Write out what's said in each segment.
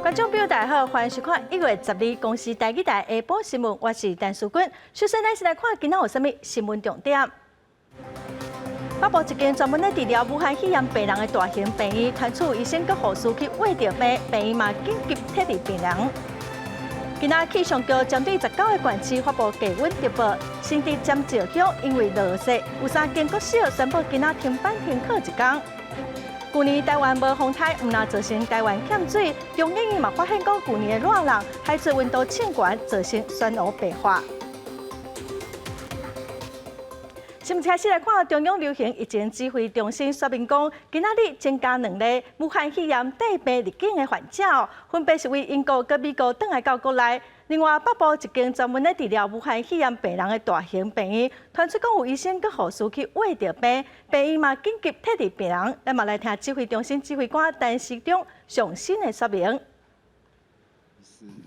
觀眾朋友大家好，歡迎收看1月12公視台語台下晡新聞，我是陳淑君。首先，咱先來看今仔有啥物新聞重點。北部一間專門咧治療武漢肺炎病人的大型病院，傳出醫生佮護士去穢著病，病院嘛緊急撤離病人。今仔氣象局針對19個縣市發布低溫特報，新竹尖石鄉因為落雪，有三間國小宣布今仔停班停課一工。舊年台灣無風颱，毋但造成台灣欠水，中研院嘛發現講，舊年的熱浪，海水溫度升懸，造成酸雨白化。新聞開始來看，中央流行疫情指揮中心說明講，今仔日增加兩例武漢肺炎帶病入境的患者，分別是為英國佮美國轉來到國內。另外，北部一間專門咧治療武漢肺炎病人的大型病院，傳出講有醫生佮護士去穢著病，病院嘛緊急撤離病人。咱嘛來聽指揮中心指揮官陳時中上新的說明。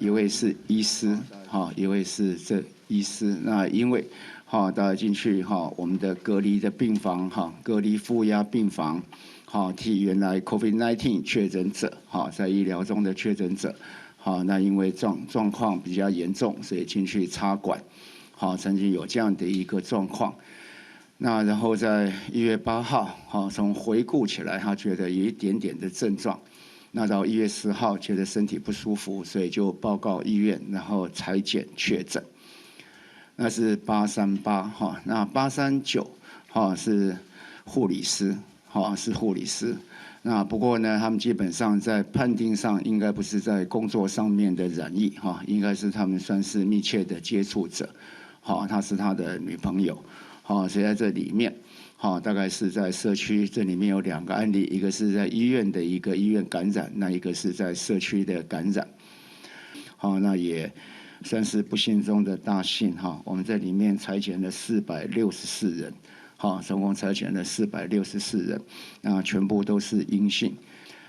一位是醫師，哈，一位是這醫師。那因為哈，大家進去哈，我們的隔離的病房哈，隔離負壓病房，哈，替原來 COVID-19 確診者哈，在醫療中的確診者，好，那因為狀況比較嚴重，所以進去插管，好，曾經有這樣的一個狀況。那然後在1月8號，哈，從回顧起來，他覺得有一點點的症狀。那到1月10號，覺得身體不舒服，所以就報告醫院，然後採檢確診。那是838哈，那839哈是護理師，哈是護理師。那不過呢，他們基本上在判定上應該不是在工作上面的染疫哈，應該是他們算是密切的接觸者，好，他是他的女朋友，好，所以在這裡面，好，大概是在社區這裡面有兩個案例，一個是在醫院的一個醫院感染，那一個是在社區的感染，好，那也算是不幸中的大幸哈。我們在裡面採檢了464人，好，總共採檢了四百六十四人，那全部都是陰性。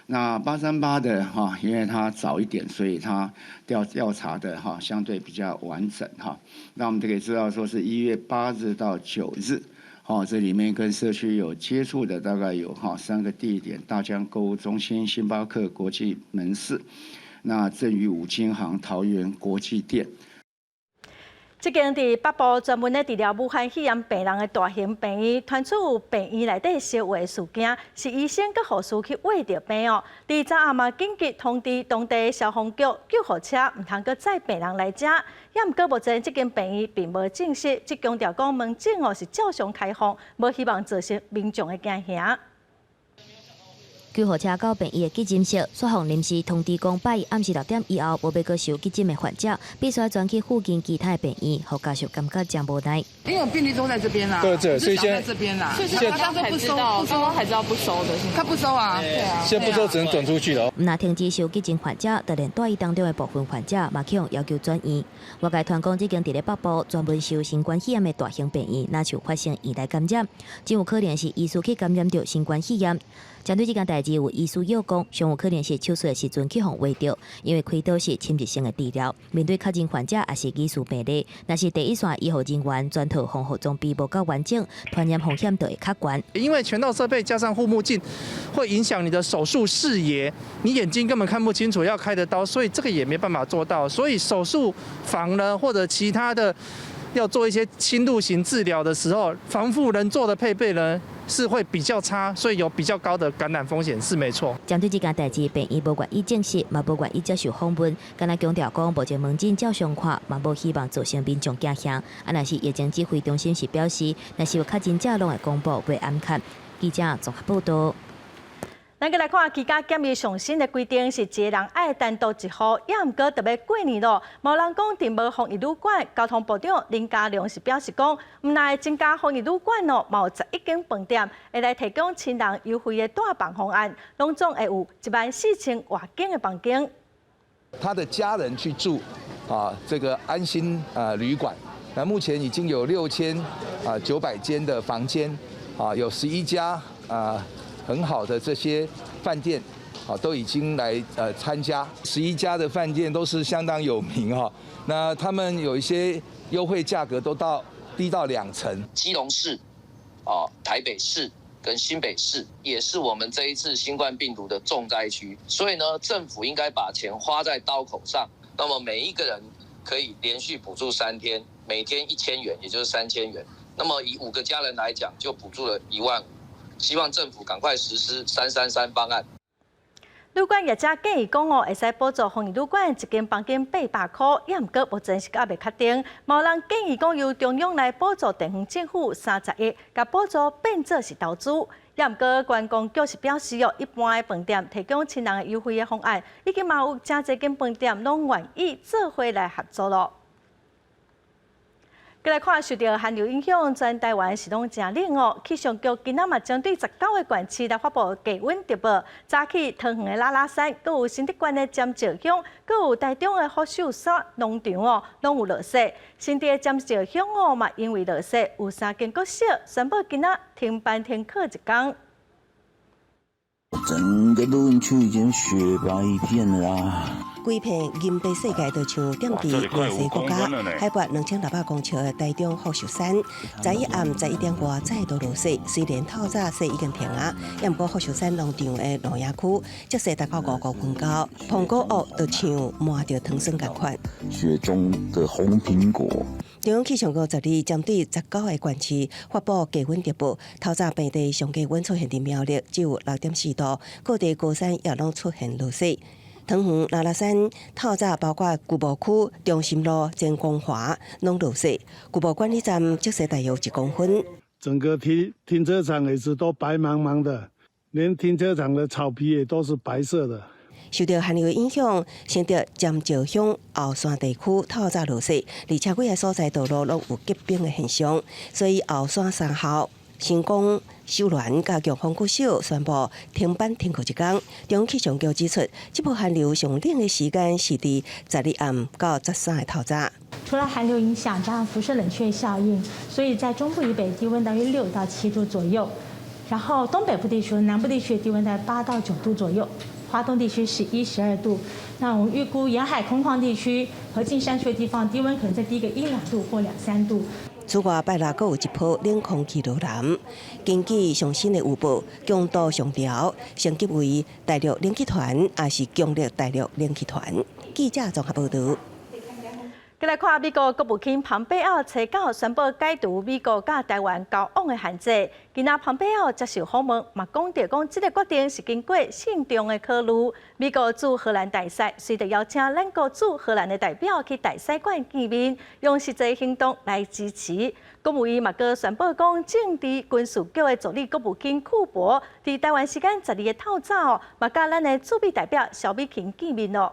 那838的哈，因為他早一點，所以他調查的哈相對比較完整哈。那我們就可以知道說是1月8日到9日，好，這裡面跟社區有接觸的大概有哈三個地點：大江購物中心、星巴克國際門市、那振宇五金行桃園國際店。這間佇北部專門咧治療武漢肺炎病人的大型病院，傳出有病院內底相畫事件，是醫生佮護士去穢著病哦。佇昨暗嘛緊急通知當地消防局救護車，毋通閣載病人來遮。也毋過目前這間病院並無證實，只強調講門診哦是照常開放，無希望造成民眾的驚嚇。救護車到病院的急診室，煞予臨時通知講，拜一暗時6點以後，無欲閣收急診的患者，必須轉去附近其他的病院，予家屬感覺誠無奈。因為病歷都在這邊啦，對對，所以現在這邊啦，所以現在剛才知道，剛剛才知道不收的，他不收啊，對啊，現在不收只能轉出去了。毋但停止收急診患者，就連住佇當中的部分患者嘛去予要求轉院。外界傳講，這間佇咧北部專門收新冠肺炎的大型病院，若像發生院內感染，真有可能是醫師去感染著新冠肺炎。針對這件代誌，有醫師又講，上有可能是手術的時陣去予崴著，因為開刀是侵入性的治療，面對確診患者抑是疑似病例，若是第一線醫護人員全套防護裝備無夠完整，傳染風險就會較懸。因為全套設備加上護目鏡，會影響你的手術視野，你眼睛根本看不清楚要開的刀，所以這個也沒辦法做到。所以手術房呢，或者其他的要做一些侵入型治療的時候，防護能做的配備呢，是會比較差，所以有比較高的感染風險是沒錯。針對這件代誌，病院無願意證實，嘛無願意接受訪問，干焦強調講，目前門診照常看，嘛無希望造成民眾驚嚇。啊，若是疫情指揮中心是表示，若是有確診者，攏會公布，袂掩蓋。記者綜合報道。咱閣來看，居家檢疫上新的規定是一個人愛單獨一戶，也毋過著欲過年咯。有人講訂無防疫旅館，交通部長林佳龍是表示講，毋但會增加防疫旅館哦，嘛有11間飯店會來提供親人優惠的帶房方案，攏總會有1萬4千外間的房間。他的家人去住啊，這個安心啊旅館，那目前已經有6900間的房間，啊，有11家啊很好的這些飯店，啊，都已經來參加。十一家的飯店都是相當有名哈，那他們有一些優惠價格都到低到2成。基隆市、啊台北市、跟新北市，也是我們這一次新冠病毒的重災區。所以呢，政府應該把錢花在刀口上。那麼每一個人可以連續補助3天，每天1000元，也就是3000元。那麼以五個家人來講，就補助了1萬5。希望政府趕快實施三三三方案。旅館業者建議講哦，會使補助防疫旅館一間房間800箍，也毋過目前是猶未確定。嘛有人建議講由中央來補助地方政府30億，共補助變做是投資。也毋過觀光局是表示哦，一般的飯店提供親人的優惠的方案，已經嘛有誠濟間飯店攏願意做伙來合作囉。過來看，受著寒流影響，全台灣是攏誠冷哦。氣象局今仔嘛針對19個縣市來發布低溫特報。早起桃園的拉拉山，閣有新竹縣的尖石鄉，閣有台中的福壽山農場哦，攏有落雪。新竹的尖石鄉哦，嘛因為落雪，有三間國小宣布今仔停班停課一工。整個露營區已經雪白一片了啦！規片銀白世界就像踮佇墨西國家，海拔2600公尺的台中福壽山，11暗11點外再度落雪。雖然透早雪已經停啊，也毋過福壽山農場的露營區積雪達到5公分高，蘋果屋就像抹著糖霜仝款。雪中的紅蘋果。中央氣象局昨日針對19個縣市發布低溫特報，透早平地上低溫出現佇苗栗只有6.4度，各地高山也攏出現落雪。桃園拉拉山透早包括舊埔區、中心路、前光華攏落雪，舊埔管理站積雪大約1公分。整個停車場也是都白茫茫的，連停車場的草皮也都是白色的。受著寒流影響，新竹尖石鄉後山地區透早落雪，而且幾个所在道路攏有結冰的現象，所以後山三校、成功、秀巒佮強風國小宣布停班停課一工。中央氣象局指出，這波寒流上冷的時間是佇12暗到13的透早。除了寒流影響，加上輻射冷卻效應，所以在中部以北低溫大約6到7度左右，然後東北部地區、南部地區低溫在8到9度左右。花東地區11、12度，那我們預估沿海空曠地區和近山區的地方低溫可能再低個一兩度或兩三度。此外，拜六閣有一波冷空氣落來。根據上新的預報，強度上調，升級為大陸冷氣團，抑是強烈大陸冷氣團。記者綜合報導。過來看美國國務卿龐貝奧初九宣布解除美國佮台灣交往的限制。今仔龐貝奧接受訪問，嘛講著講這个決定是經過慎重的考慮。美國駐荷蘭大使隨著邀請咱國駐荷蘭的代表去大使館見面，用實際行動來支持。國務院嘛閣宣布講，政治軍事局的助理國務卿庫珀，佇台灣時間12的透早，嘛佮咱的駐美代表蕭美琴見面囉。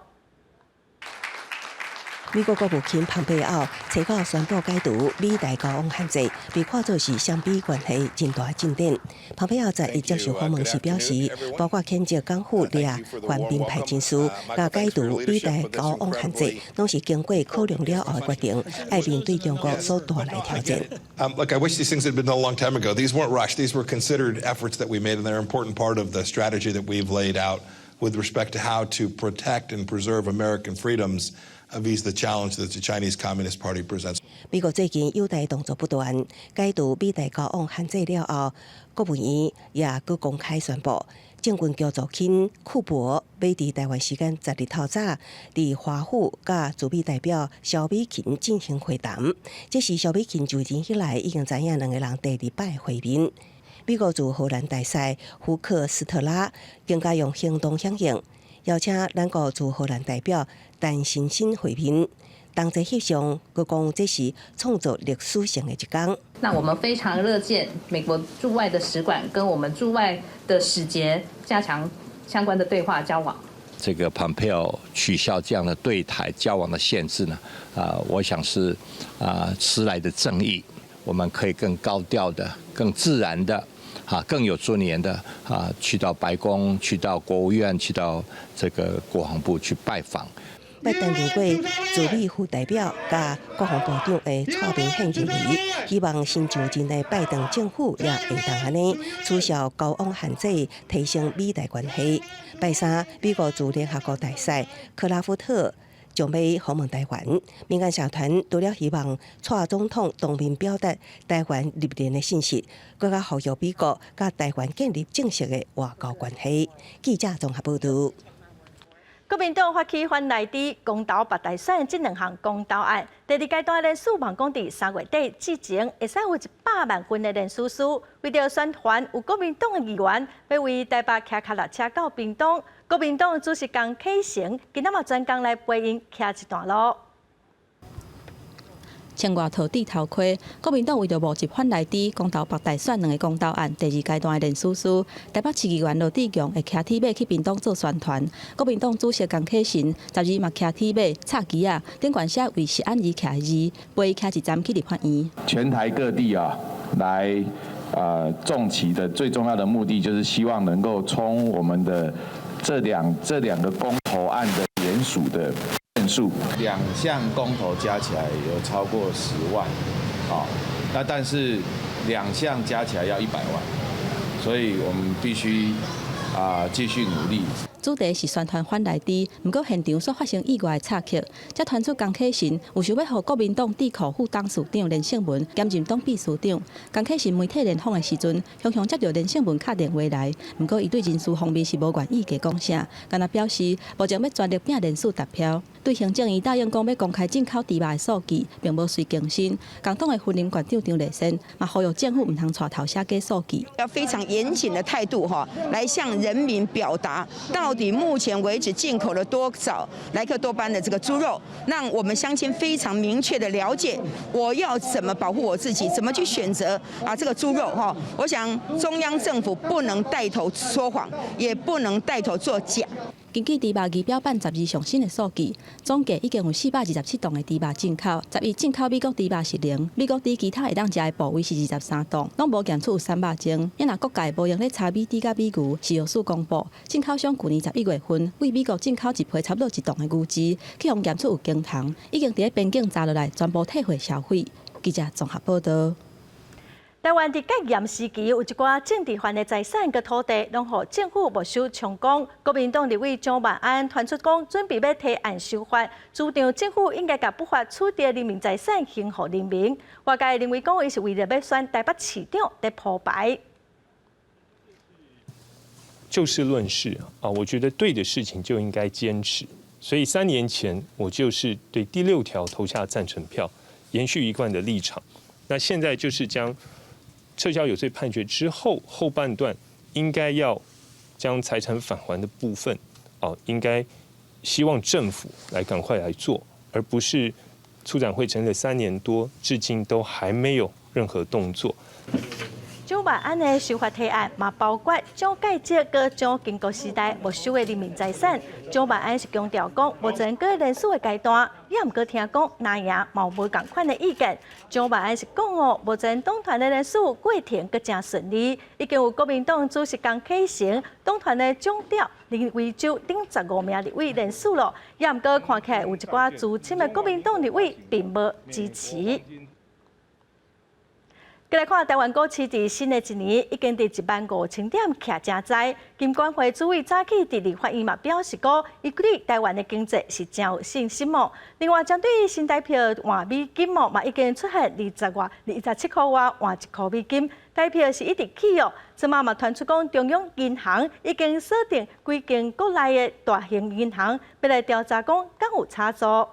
美國國務卿龐貝奧初九宣布解除美台交往限制，被看作是雙邊關係真大進展。龐貝奧在接受訪問時表示，包括譴責港府掠泛民派人士，佮解除美台交往限制，攏是經過考量了後的決定，愛面對中國所帶來挑戰。 Look, I wish these things had been done a long time ago. These weren't rushed. These were considered efforts that we made, and they're an important part of the strategy that we've laid out with respect to how to protect and preserve American freedoms vis the challenge that the Chinese Communist Party presents. 美國最近友台動作不斷，解除美台交往限制了後，國務院也閣公開宣布，政軍局助卿庫珀欲佇台灣時間12透早，佇華府佮駐美代表蕭美琴進行會談。這是蕭美琴就任以來已經知影兩个人第二擺會面。美國駐荷蘭大使胡克斯特拉更加用行動響應，邀請咱國駐荷蘭代表陳欣欣會面。同齊翕相，閣講這是創造歷史性的一天。那我們非常樂見美國駐外的使館跟我們駐外的使節加強相關的對話交往。這個蓬佩奧取消這樣的對台交往的限制呢？啊，我想是啊，遲來的正義，我們可以更高調的、更自然的、啊，更有尊嚴的啊，去到白宮、去到國務院、去到這個國防部去拜訪。拜登經過駐美副代表佮國防部長的蔡明憲認為，希望新就任的拜登政府也會當按呢取消交往限制，提升美台關係。拜三，美國駐聯合國大使克拉夫特將欲訪問台灣。民間社團除了希望蔡總統當面表達台灣入聯的信息，閣較呼籲美國佮台灣建立正式的外交關係。記者綜合報導。國民黨發起反萊豬公投罷大選這兩項公投案，第二階段的聯署望講佇3月底之前，會使有100萬份的聯署書。為著宣傳，有國民黨的議員欲為台北騎跤踏車到屏東，國民黨主席江啟臣今仔嘛專工來陪𪜶騎一段路。穿外套戴頭盔，國民黨為著募集反萊豬、公投罷大選兩个公投案第二階段的聯署書，台北市議員羅智強會騎鐵馬去屏東做宣傳。國民黨主席江啟臣12嘛騎鐵馬插旗仔，頂懸寫為食安而徛的字，陪伊騎一站去立法院。全台各地啊，來眾旗的最重要的目的，就是希望能夠衝我們的這兩個公投案的聯署的數。兩項公投加起來有超過10萬，啊，那但是兩項加起來要100萬，所以我們必須啊繼續努力。主題是宣傳反萊豬，毋過現場煞發生意外的插曲，才傳出江啟臣有想欲予國民黨智庫副董事長連勝文兼任黨秘書長。江啟臣媒體聯訪的時陣，常常接著連勝文敲電話來，毋過伊對人事方面是無願意加講啥，干焦表示目前欲全力拼連署達標。對行政院答應講欲公開進口豬肉的數據，並無隨更新。共黨的雲林縣長張麗善嘛呼籲政府毋通帶頭寫假數據，要非常嚴謹的態度哈，來向人民表達到底目前為止進口了多少萊克多巴胺的這個豬肉，讓我們鄉親非常明確的了解，我要怎麼保護我自己，怎麼去選擇啊這個豬肉哈。我想中央政府不能帶頭說謊，也不能帶頭作假。根據豬肉儀表板12上新的數據，總計已經有427噸的豬肉進口，11進口美國豬肉是零，美國豬其他會當食的部位是23噸，攏無檢出有三肉精。若國界無閒咧查美豬佮美牛，食藥署公布，進口商去年11月份對美國進口一批差不多1噸的牛脂，去予檢出有莖糖，已經佇咧邊境查落來，全部退貨銷毀。記者綜合報導。台灣佇戒嚴時期有一寡政治犯的財產佮土地，攏予政府沒收充公。國民黨立委蔣萬安傳出講，準備欲提案修法，主張政府應該共不法取得人民財產還予人民。外界認為講，伊是為著欲選台北市長佇鋪排。就事論事啊，我覺得對的事情就應該堅持。所以3年前我就是對第六條投下贊成票，延續一貫的立場。那現在就是將撤銷有罪判決之後，後半段應該要將財產返還的部分，哦，應該希望政府來趕快來做，而不是促轉會成立3年多，至今都還沒有任何動作。蔣萬安的修法提案嘛，包括蔣介石佮蔣經國時代沒收的人民財產。蔣萬安是強調講，目前閣聯署的階段，也毋過聽講藍營嘛無仝款的意見。蔣萬安是講哦，目前黨團的聯署過程閣誠順利，已經有國民黨主席江啟臣、黨團的總召林為洲等15名立委聯署囉，也毋過看起來有一寡資深的國民黨立委並無支持。過來看台灣股市，佇新的一年已經佇1萬5千點徛誠在。金管會主委早起佇立法院嘛表示講，伊對台灣的經濟是誠有信心哦。另外，針對新台幣換美金哦，嘛已經出現20外27箍外換1箍美金，台幣是一直起哦。這馬嘛傳出講，中央銀行已經鎖定幾間國內的大型銀行，欲來調查講敢有炒作。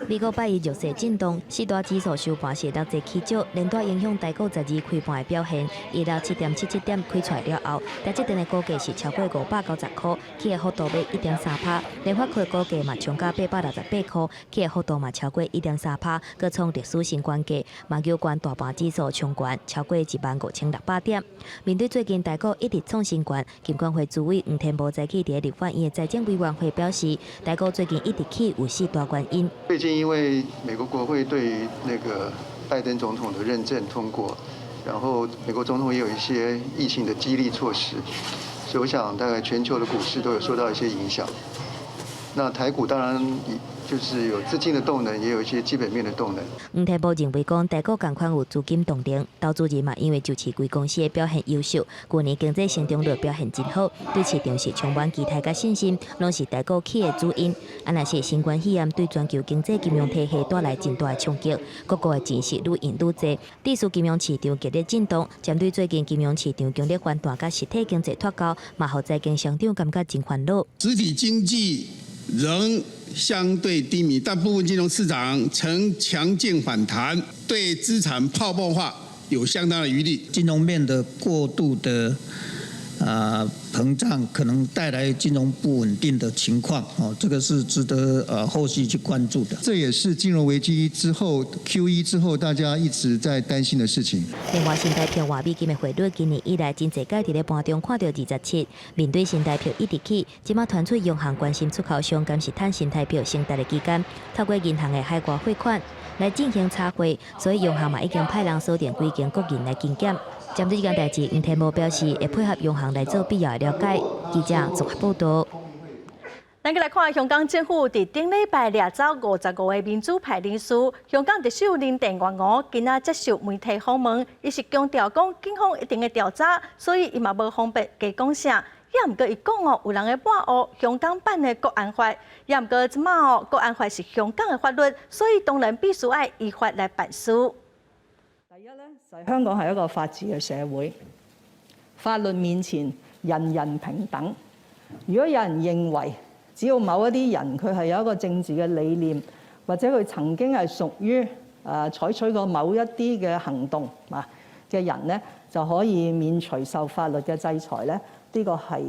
美國拜一弱勢震盪，四大指數收盤是落濟起少，連帶影響台股12開盤的表現。以67.77點開出來了後，台積電的股價是超過590箍，起的幅度欲1.3趴。聯發科股價嘛衝到868箍，起的幅度嘛超過1.3趴，閣創歷史新高價。嘛有關大盤指數衝懸超過1萬5600點。面對最近台股一直創新高，金管會主委黃天牧早起佇立法院的財政委員會表示，台股最近一直起有四大原因。最近因為美國國會對於那個拜登總統的認證通過，然後美國總統也有一些疫情的激勵措施，所以我想大概全球的股市都有受到一些影響。那台股當然就是有資金的動能，也有一些基本面的動能。黃天波認為講，台股仝款有資金動能，投資人嘛因為上市櫃公司的表現優秀，舊年經濟成長率表現真好，對市場是充滿期待佮信心，攏是台股起的主因。啊，若是新冠肺炎對全球經濟金融體系帶來真大的衝擊，各國的錢是愈印愈濟，致使金融市場劇烈震盪。針對最近金融市場強烈反彈，佮實體經濟脫鈎，嘛予財經商長感覺真煩惱。實體經濟仍相對低迷，但部分金融市場呈強勁反彈，對資產泡沫化有相當的餘力。金融面的過度的膨脹，可能帶來金融不穩定的情況，哦，這個是值得後續去關注的。這也是金融危機之後 QE 之後大家一直在擔心的事情。另外，新台票換美金的匯率今年以來真濟屆佇咧盤中看著27，面對新台票一直起，這馬傳出央行關心出口商敢是趁新台票升值的期間，透過銀行的海外匯款來進行炒匯，所以央行嘛已經派人鎖定幾間國銀來巡檢。針對這件代誌，黃天牧表示會配合央行來做必要的了解。記者綜合報道。咱閣來看香港政府佇頂禮拜掠走55個民主派人士，香港特首林鄭月娥今仔接受媒體訪問，伊是強調講警方一定會調查，所以伊嘛無方便加講啥。也毋過伊講哦，有人會抹烏香港版的國安法，也毋過這馬哦，國安法是香港的法律，所以當然必須愛依法來辦事。第一咧，就係香港係一個法治嘅社會，法律面前人人平等。如果有人認為只要某一啲人佢係有一個政治嘅理念，或者佢曾經係屬於採取過某一啲嘅行動啊嘅人咧，就可以免除受法律嘅制裁咧，呢個係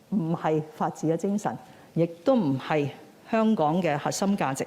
唔係法治嘅精神，亦都唔係香港嘅核心價值。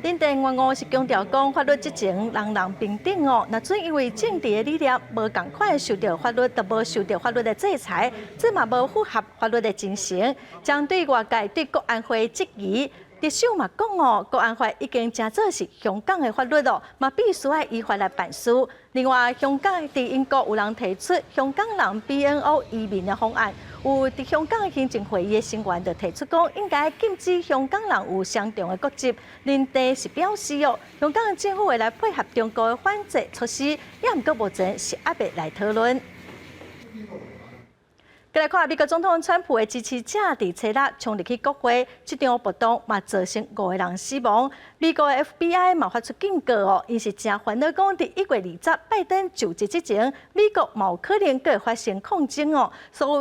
林鄭月娥是強調講，法律之前人人平等哦。若準因為政治的理念無仝款受著法律，就無受著法律的制裁，這嘛無符合法律的精神。針對外界對國安會質疑，特首嘛講哦，國安法已經成做是香港的法律咯，嘛必須愛依法來辦事。另外，香港佇英國有人提出香港人 BNO 移民的方案，有佇香港行政會議的成員就提出講，應該禁止香港人有雙重的國籍。林鄭是表示哦，香港政府會來配合中國的反制措施，也毋過目前是猶未來討論。閣來看美國總統川普的支持者佇初六衝入去國會，這場暴動嘛造成五個人死亡。美國的 FBI 嘛發出警告哦，𪜶是誠煩惱講，佇1月20拜登就職之前，美國嘛有可能閣會發生抗爭哦。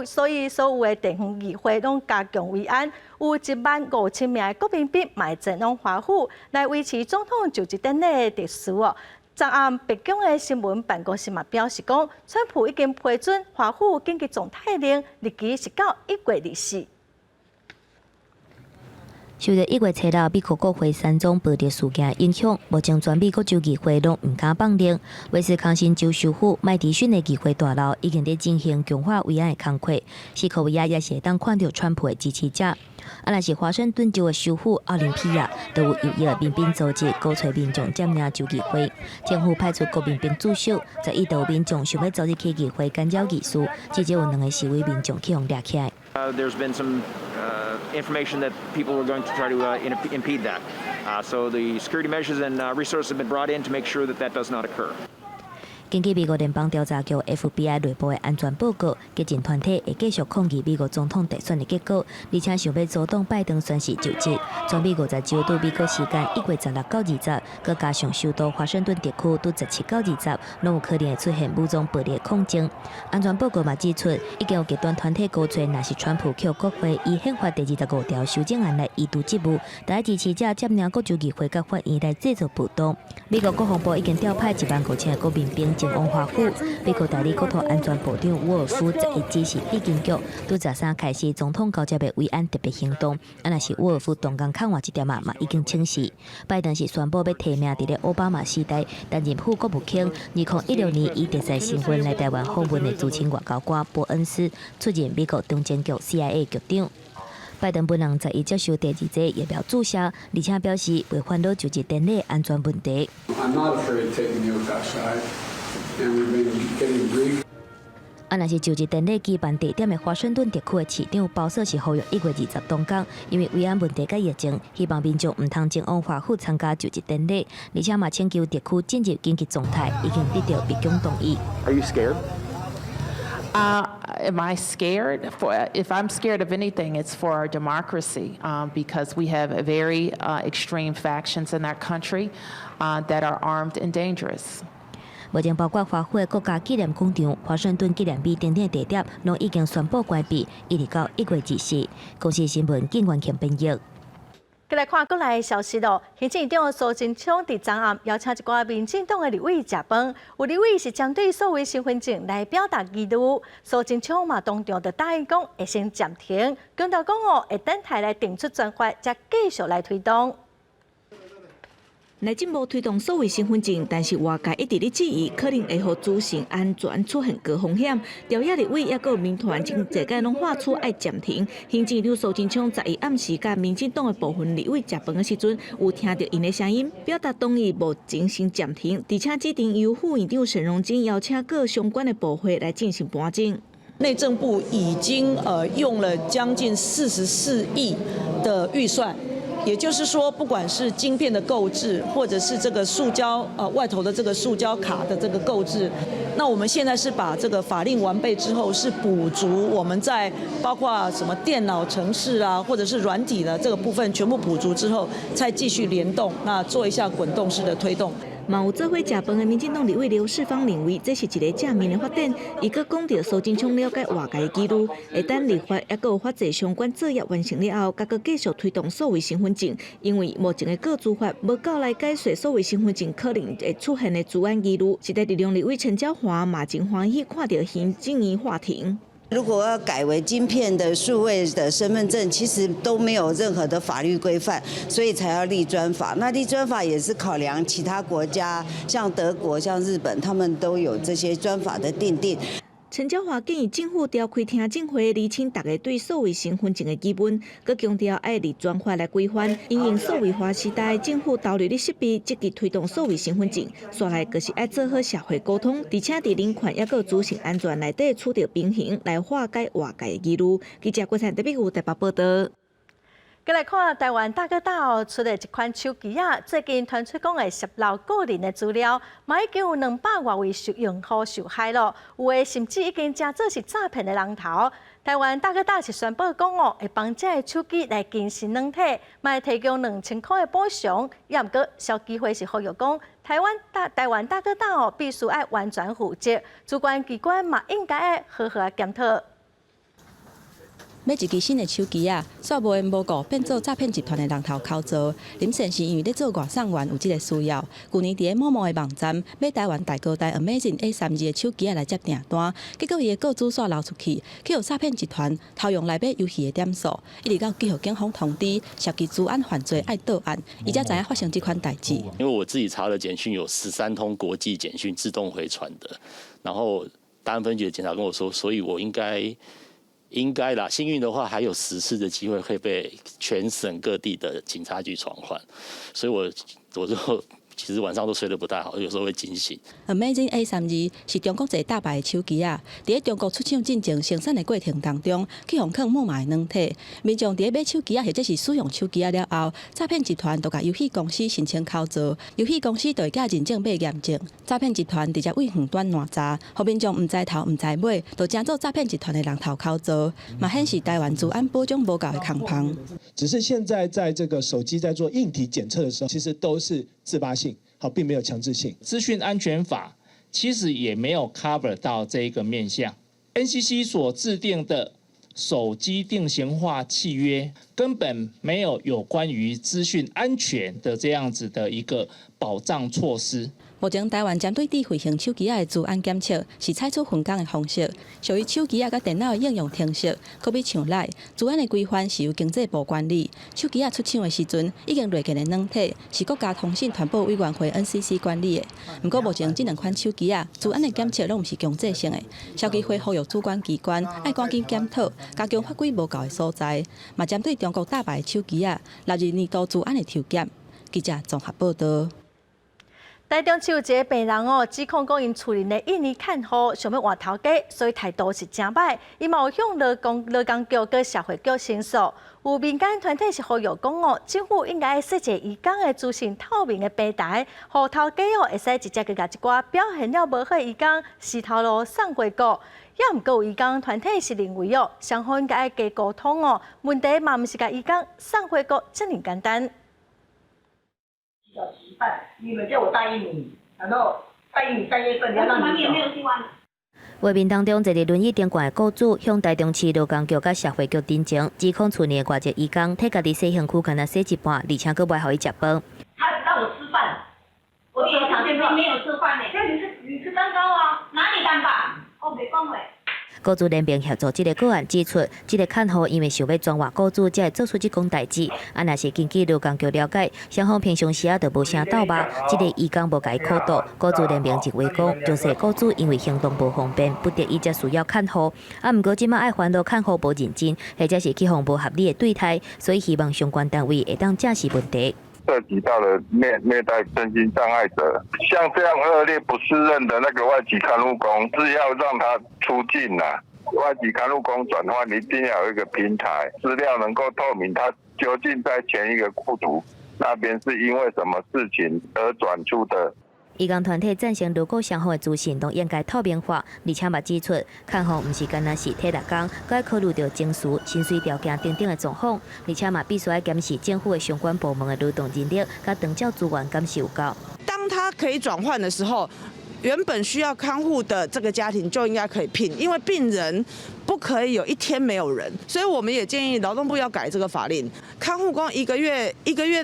所以所有的地方議會攏加強維安，有1萬5千名的國民兵嘛會前往華府來維持總統就職典禮的秩序哦。昨暗白宮的新聞辦公室嘛表示講，川普已經批准華府緊急狀態令，日期是到1月24。受著1月初六美國國會山莊暴力事件影響，目前全美各州議會攏毋敢放令。威斯康辛州首府麥迪遜的議會大樓已經佇進行強化維安的工課，西科維亞也是會當看著川普的支持者。啊，若是華盛頓州的首府奧林匹亞，都有右翼民兵組織鼓吹民眾佔領州議會，政府派出國民兵駐守，11就有民眾想欲走入去議會干擾議事，至少有兩个示威民眾去予掠起來。 There's been some information that people were going to try to impede that. So the security measures and resources have been brought in to make sure that that does not occur. 根據美國聯邦調查局 FBI 內部的安全報告，激進團體會繼續抗議美國總統大選的結果，而且想欲阻擋拜登宣誓就職。全美50州佇美國時間1月16到20，閣加上首都華盛頓特區佇17到20，攏有可能會出現武裝暴力抗爭。安全報告嘛指出，已經有極端團體鼓吹，若是川普予國會依憲法第25條修正案來移除職務，帶支持者佔領各州議會佮法院來製造暴動。美國國防部已經調派1萬5千個國民兵前往華府。美國代理國土安全部長沃爾夫11指示地勤局，佇13開始總統交接的維安特別行動。啊，若是沃爾夫動工抗話這點仔嘛已經請示。拜登是宣布欲提名佇咧奧巴馬時代擔任副國務卿，2016年以特使身份來台灣訪問的資深外交官伯恩斯出任美國中情局 CIA 局長。拜登本人11接受第二劑疫苗注射，而且表示袂煩惱就職典禮安全問題。 I'm not afraid of taking the oath outside, and we've been getting briefed. 啊，若是就職典禮舉辦地點的華盛頓特區的市長鮑瑟是呼籲1月20當工，因為維安問題佮疫情，希望民眾毋通前往華府參加就職典禮，而且嘛請求特區進入緊急狀態，已經得到白宮同意。 Are you scared? Am I scared? If I'm scared of anything, it's for our democracy, because we have very extreme factions in our country that are armed and dangerous. 目前包括華府的國家紀念廣場、華盛頓紀念碑等等地點，攏已經宣布關閉，一直到1月24。公視新聞景元慶編譯。繼來看國內消息咯，行政院長蘇貞昌佇昨暗邀請一寡民進黨的立委食飯，有立委是針對數位身份證來表達疑慮，蘇貞昌嘛當場就答應講會先暫停，強調講哦會等待來定出專法，才繼續來推動。內政部推動數位身份證，但是外界一直咧質疑，可能會予資訊安全出現高風險。朝野立委抑閣民團真濟屆攏喊出愛暫停。行政院長蘇貞昌11暗時佮民進黨的部分立委食飯的時陣，有聽著𪜶的聲音，表達同意目前先暫停，而且指定由副院長沈榮津邀請各相關的部會來進行盤整。內政部已經用了將近44億的預算。也就是說，不管是晶片的購置，或者是這個塑膠外頭的這個塑膠卡的這個購置，那我們現在是把這個法令完備之後，是補足我們在包括什麼電腦程式啊，或者是軟體的這個部分全部補足之後，再繼續聯動，那做一下滾動式的推動。嘛有做伙食飯的民進黨立委劉世芳認為，這是一个正面的發展。伊閣講著蘇貞昌了解外界的疑慮，會等立法抑閣有法制相關作業完成了後，才閣繼續推動數位身份證。因為目前的個資法無夠來解說數位身份證可能會出現的資安疑慮。時代力量立委陳椒華嘛真歡喜看著行政院喊停。如果要改為晶片的數位的身份證，其實都沒有任何的法律規範，所以才要立專法。那立專法也是考量其他國家，像德國、像日本，他們都有這些專法的訂定。陳椒華建議政府調開聽證會，釐清大家對數位身份證的疑問，閣強調愛立專法來規範。因應數位化時代，政府投入咧設備，積極推動數位身份證，紲來就是愛做好社會溝通，而且佇人權抑閣資訊安全內底取得平衡，來化解外界的疑慮。記者郭燦特別有台北報道。繼來看台灣大哥大出的一款手機仔，最近傳出講會洩露個人的資料，嘛已經有200外位受用戶受害咯，有的甚至已經成做是詐騙的人頭。台灣大哥大是宣布講哦，會幫這个手機來更新軟體，嘛會提供2000箍的補償。也毋過消基會是呼籲講，台灣大哥大哦，必須愛完全負責，主管機關嘛應該愛好好檢討。買一支新的手機仔，煞無緣無故變做詐騙集團的人頭口座。林先生因為咧做外送員有這个需要，舊年佇咧某某的網站買台灣大哥大 Amazing A32的手機仔來接訂單，結果伊的個資煞流出去，去予詐騙集團偷用來買遊戲的點數，一直到去予警方通知，涉及資安犯罪愛報案，伊才知影發生這款代誌。因為我自己查的簡訊有13通國際簡訊自動回傳的，然後大安分局的警察跟我說，所以我應該啦，幸運的話還有10次的機會會被全省各地的警察局傳喚，所以我就其實晚上都睡得不太好，有時候會驚醒。 Amazing A32是中國一个大牌的手機仔，佇咧中國出廠進前生產的過程當中，去予囥木馬的軟體，民眾佇咧買手機仔或者是使用手機仔了後，詐騙集團就共遊戲公司申請拷做，遊戲公司就會寄認證碼驗證，詐騙集團直接對遠端爛詐，予民眾毋知頭毋知尾，就成做詐騙集團的人頭口座，嘛顯示台灣資安保障無夠的空縫。只是現在在這個手機在做硬體檢測的時候，其實都是自發性，好，並沒有強制性。資訊安全法其實也沒有 cover 到這一個面向。NCC 所制定的手機定型化契約，根本沒有有關於資訊安全的這樣子的一個保障措施。目前台灣針對智慧型手機仔的資安檢測是採取分工的方式，屬於手機仔佮電腦的應用程式，可比像 LINE，資安的規範是由經濟部管理。手機仔出廠的時陣已經內建的軟體是國家通信傳播委員會 NCC 管理的。毋過目前這兩款手機仔資安的檢測攏毋是強制性的，消基會呼籲主管機關愛趕緊檢討，加強法規無夠的所在，嘛針對中國大牌的手機仔納入年度資安的抽檢。記者綜合報道。台中市有一个病人哦，指控講𪜶厝內的印尼看護想欲換頭家，所以態度是誠歹。伊嘛有向勞工局佮社會局申訴。有民間團體是呼籲講哦，政府應該設置移工的資訊透明的平台，予頭家哦會使直接去共一寡表現了無好的移工死頭路送回國。也毋過有移工團體是認為哦，雙方應該加溝通哦，問題嘛毋是共移工送回國遮爾簡單。你們叫我帶印尼，然後帶印尼3月份，你要讓你走。畫面當中，坐佇輪椅頂懸的雇主向台中市勞工局佮社會局陳情，指控厝內的外籍移工替家己洗身軀，干焦洗一半，而且閣袂予伊食飯。他讓我吃飯，我平常沒有吃飯呢。你吃蛋糕啊？哪裡蛋糕？我沒講話。雇主聯名協助這个個案指出，這个看護因為想欲轉換雇主，才會做出這款代誌。啊，若是根據勞工局了解，雙方平常時啊就無啥鬥捌，這个移工無共伊苦鬥。雇主聯名認為講，就是雇主因為行動無方便，不得已才需要看護。啊，毋過這馬愛煩惱看護無認真，或者是去予無合理的對待，所以希望相關單位會當正視問題。涉及到了虐待身心障礙者，像這樣惡劣不適任的那個外籍看護工，是要讓他出境啦。外籍看護工轉換一定要有一個平台，資料能夠透明，他究竟在前一個雇主那邊是因為什麼事情而轉出的。移工團體贊成，如果雙方的資訊都應該透明化，而且嘛指出，看護毋是干焦是體力工，閣愛考慮著情緒、薪水條件等等的狀況，而且嘛必須愛檢視政府的相關部門的勞動人力佮長照資源敢是有夠。當他可以轉換的時候，原本需要看護的這個家庭就應該可以聘，因為病人不可以有一天沒有人，所以我們也建議勞動部要改這個法令。看護工一個月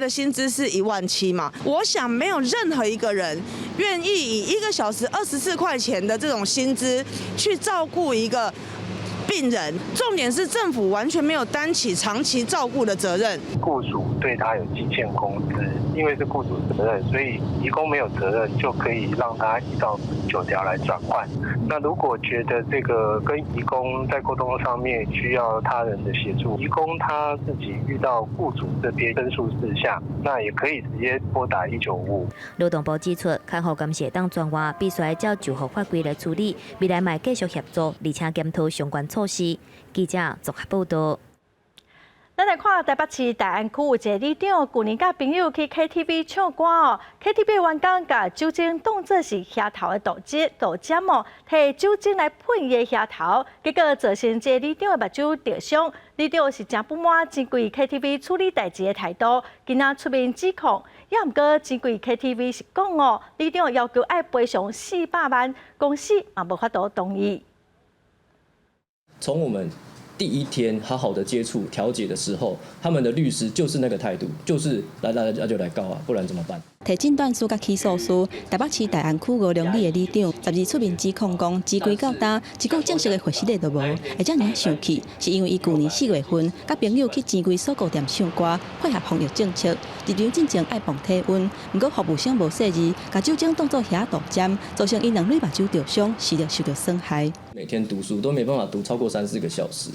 的薪資是1.7萬嘛，我想沒有任何一個人願意以1個小時24塊錢的這種薪資去照顧一個病人。重點是政府完全沒有擔起長期照顧的責任。雇主對他有積欠工資，因為是雇主責任，所以移工沒有責任就可以讓他依照9條來轉換。那如果覺得這個跟移工在溝通上面需要他人的協助，移工他自己遇到雇主這邊申訴事項，那也可以直接撥打1955。勞動部指出，看護敢是會當轉換，必須愛照就服法規來處理，未來嘛會繼續協助，而且檢討相關措施。記者綜合報道。咱來看台北市大安區有一个里長，舊年佮朋友去 KTV 唱歌哦，KTV 員工共酒精當做是額頭的杜汁杜針哦，提酒精來噴伊的額頭，結果造成這个里長的目睭著傷。里長是誠不滿錢櫃 KTV 處理代誌的態度，今仔出面指控，也毋過錢櫃 KTV 是講哦，里長要求愛賠償400萬，公司嘛無法度同意。從我們第一天好好的接觸調解的時候，他們的律師就是那個態度，就是來來來就來告啊，不然怎麼辦？提診斷書佮起訴書，台北市大安區吳良里的里長12出面指控講，錢櫃到今一個正式的回釋都無，會遮爾仔生氣，是因為伊舊年4月份佮朋友去錢櫃鎖顧店唱歌，配合防疫政策，入場進前愛磅體溫，毋過服務生無細膩，共酒精當做額仔杜針，造成伊兩蕊目睭著傷，視力受著損害。每天讀書都沒辦法讀超過三四個小時。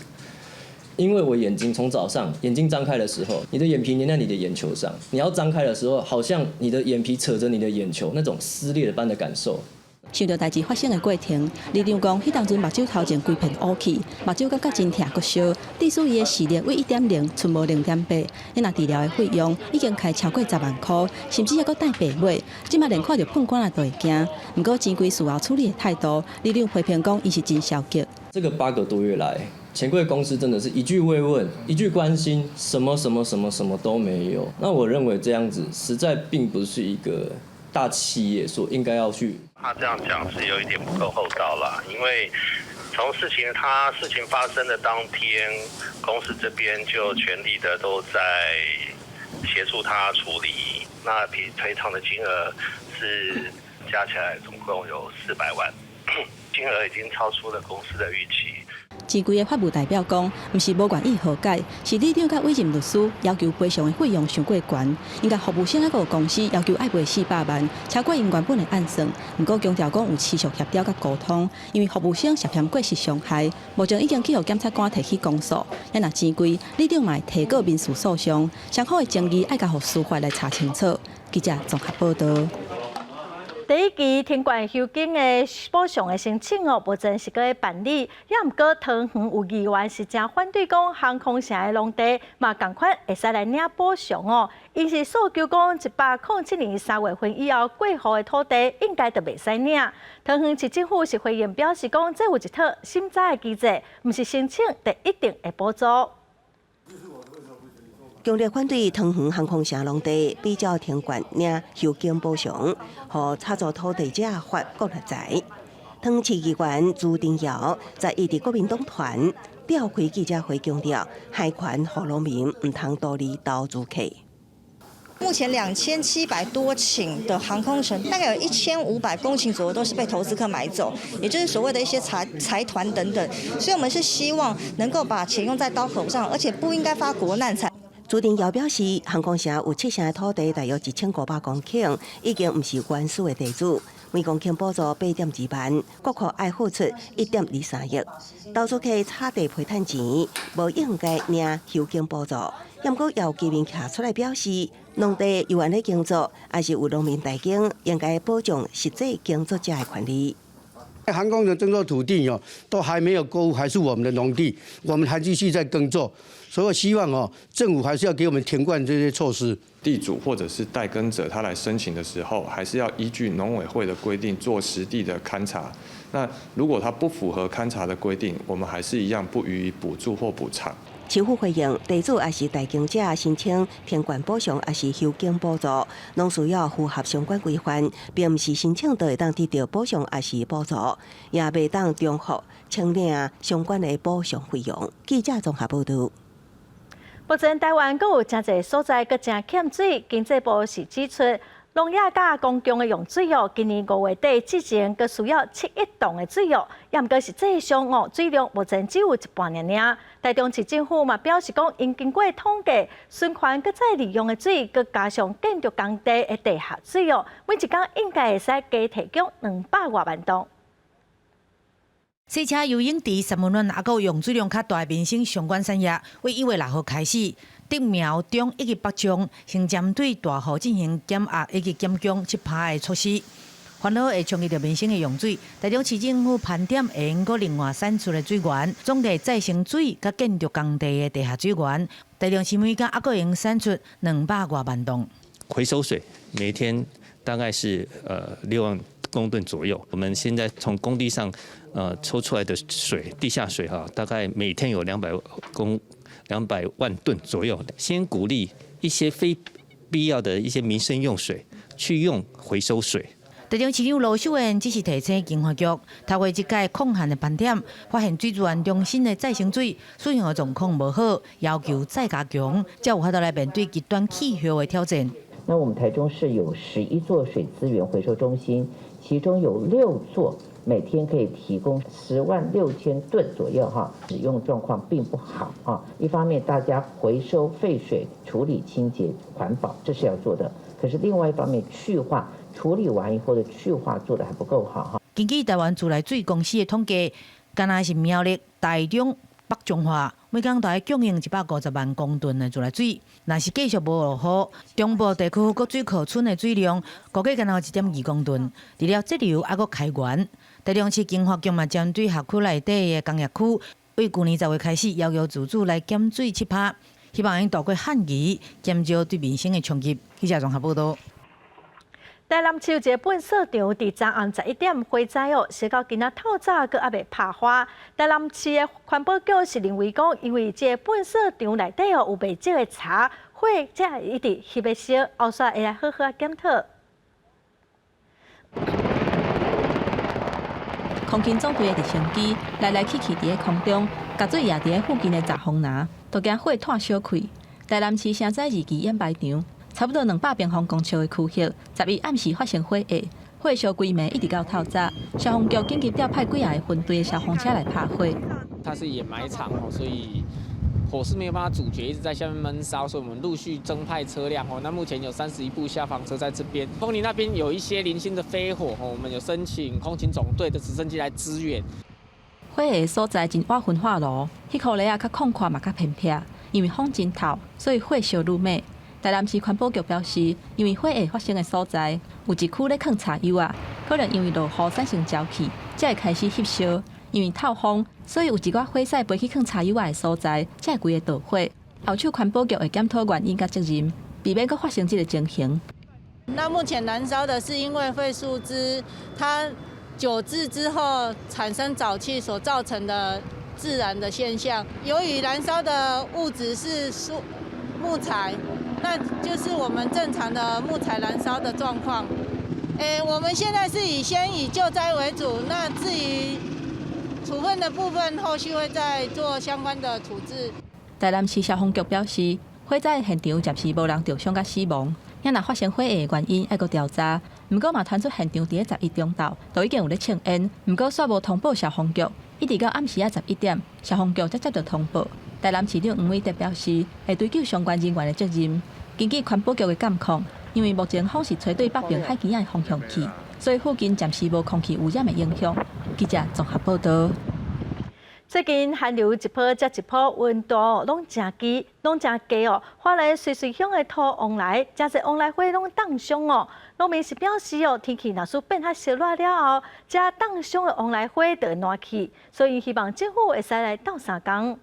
因為我眼睛從早上眼睛張開的時候，你的眼皮黏在你的眼球上，你要張開的時候，好像你的眼皮扯着你的眼球，那種撕裂般的感受。想著代誌發生的過程，里長講，彼當陣目睭頭前規片烏去，目睭感覺真疼閣燒，致使伊的視力為1.0賰無0.8。彼若治療的費用已經開超過10萬箍，甚至猶閣帶白尾。這馬連看著噴管仔都會驚。毋過錢櫃事後處理的態度，里長批評講，伊是真消極。這個8個多月來，錢櫃公司真的是一句慰問、一句關心，什麼什麼什麼什麼都沒有。那我認為這樣子實在並不是一個大企業所應該要去。他這樣講是有一點不夠厚道啦，因為從事情發生的當天，公司這邊就全力的都在協助他處理，那筆賠償的金額是加起來總共有400萬，金額已經超出了公司的預期。錢櫃的法務代表講，毋是無願意和解，是里長佮委任律師要求賠償的費用傷過懸，𪜶共服務生猶閣公司要求愛賠400萬，超過𪜶原本的按算。毋過強調講有持續協調佮溝通，因為服務生涉嫌過失傷害，目前已經去予檢察官提起公訴。啊若錢櫃里長嘛會提告民事訴訟，雙方的爭議愛交予司法來查清楚。記者綜合報道。第一期田冠休耕的補償的申請哦，目前是閣咧辦理，也毋過桃園有議員是誠反對講航空城的農地嘛仝款會使來領補償哦。𪜶是訴求講107年3月份以後過戶的土地應該就袂使領。桃園市政府是回應表示講，這有一套審查的機制，毋是申請就一定會補助。強烈反對桃園航空城農地比照田冠領休耕補償，予炒作土地者發國難財。桃園市議員朱庭耀11佇國民黨團召開記者會，強調海權予農民，毋通圖利投資客。目前2700多頃的航空城，大概有1500公頃左右都是被投資客買走，也就是所謂的一些財團等等。所以，我們是希望能夠把錢用在刀口上，而且不應該發國難財。朱庭耀表示，航空城有七成的土地，大約1500公頃，已經毋是原始的地主，每公頃補助8.2萬，國庫愛付出1.23億。投資客炒地皮趁錢，無應該領休耕補助。毋過有居民徛出來表示，農地猶原咧耕作，抑是有農民代耕，應該保障實際耕作者的權利。航空城這座土地哦，都還沒有過戶，還是我們的農地，我們還繼續在耕作，所以我希望哦，政府還是要給我們田冠這些措施。地主或者是代耕者，他來申請的時候，還是要依據農委會的規定做實地的勘查。那如果他不符合勘查的規定，我們還是一樣不予以補助或補償。市府回應，地主抑是代耕者申請田冠補償，抑是休耕補助，攏需要符合相關規範，並毋是申請就會當得到補償抑是補助，也袂當重複請領相關的補償費用。記者綜合報導。目前台灣閣有誠濟所在閣誠欠水，經濟部是指出，農業佮公共的用水哦，今年5月底之前閣需要7億噸的水哦，也毋過實際上哦，水量目前只有一半爾爾。台中市政府嘛表示講，𪜶經過統計，循環閣再利用的水，閣加上建築工地的地下水哦，每一工應該會使加提供200外萬噸。洗車游泳池、三溫暖，抑閣有用水量較大的民生相關產業，對1月6號開始，竹苗中以及北彰先針對大戶進行減壓以及減供7%的措施，煩惱會衝擊著民生的用水。台中市政府盤點會用閣另外產出的水源，總計再生水佮建築工地的地下水源，台中市每工抑閣會用產出200外萬噸。回收水每天大概是6萬公噸左右。我們現在從工地上抽出來的水，地下水哈，大概每天有200萬噸左右。先鼓勵一些非必要的一些民生用水去用回收水。台中市長盧秀燕只是提醒經發局，透過這屆抗旱的盤點，發現水資源中心的再生水使用的狀況無好，要求再加強，才有法度來面對極端氣候的挑戰。那我們台中市有11座水資源回收中心，其中有6座每天可以提供10萬6千噸左右哈，使用狀況並不好啊。一方面大家回收廢水處理清潔環保，這是要做的，可是另外一方面去化處理完以後的去化做得還不夠好哈。根據台灣自來水公司的統計，敢若是苗栗、台中、北彰化，每工大約供應150萬公噸的自來水。若是繼續無落雨，中部地區各水庫存的水量估計干焦1.2公噸。除了節流，抑閣開源。台中市經發局嘛，針對轄區內底的工業區，對舊年10月開始要求自主來減水7%，希望會渡過旱期，減少對民生的衝擊。記者綜合報導。台南市有一个糞掃場，佇昨暗11點火災哦，燒到今仔透早閣猶未拍花。台南市的環保局是認為講，因為這个糞掃場內底哦有袂少的柴，火才會一直翕咧燒，後續會來好好檢討。空勤總隊的直升機來來去去佇咧空中，共水壓佇咧附近的閘風林，都驚火湠小開。台南市城仔二期掩埋場，差不多200平方公尺的區域，11暗時發生火災，火燒規暝一直到透早，消防局緊急調派幾个分隊的消防車來拍火。它是掩埋場哦，所以火勢沒有辦法阻絕，一直在下面悶燒，所以我們陸續增派車輛哦。那目前有31部消防車在這邊。豐林那邊有一些零星的飛火哦，我們有申請空勤總隊的直升機來支援。火的所在真倚焚化爐，彼箍犁仔較曠闊嘛較偏僻，因為風真透，所以火燒愈猛。台南市環保局表示，因為火會發生的所在有一區咧囥柴油仔，可能因為落雨產生焦氣，才會開始翕燒。因為透風，所以有一寡火勢飛去囥柴油仔的所在，才會規个著火。後手環保局會檢討原因佮責任，避免閣發生這个情形。那目前燃燒的是因為廢樹枝，它久置之後產生沼氣所造成的自燃的現象。由於燃燒的物質是樹木材，那就是我們正常的木材燃燒的狀況。我們現在是以先以救災為主，那至於處分的部分，後續會再做相關的處置。台南市消防局表示，火災現場暫時無人著傷佮死亡，也若發生火的原因愛閣調查。毋過嘛，傳出現場佇咧11中晝就已經有咧清煙，毋過煞無通報消防局，一直到暗時仔11點，消防局才接到通報。台南市長黃偉哲表示，會追究相關人員的責任。根據環保局的監控，因為目前風是吹對北爿海墘仔的方向去，所以附近暫時無空氣污染的影響。記者綜合報道。最近寒流一波接一波，溫度攏誠低，攏誠低哦。花蓮瑞穗鄉的土旺來，誠濟旺來花攏凍傷哦。農民是表示哦，天氣若是變較燒熱了後，這凍傷的旺來花就會爛去，所以希望政府會使來鬥相共。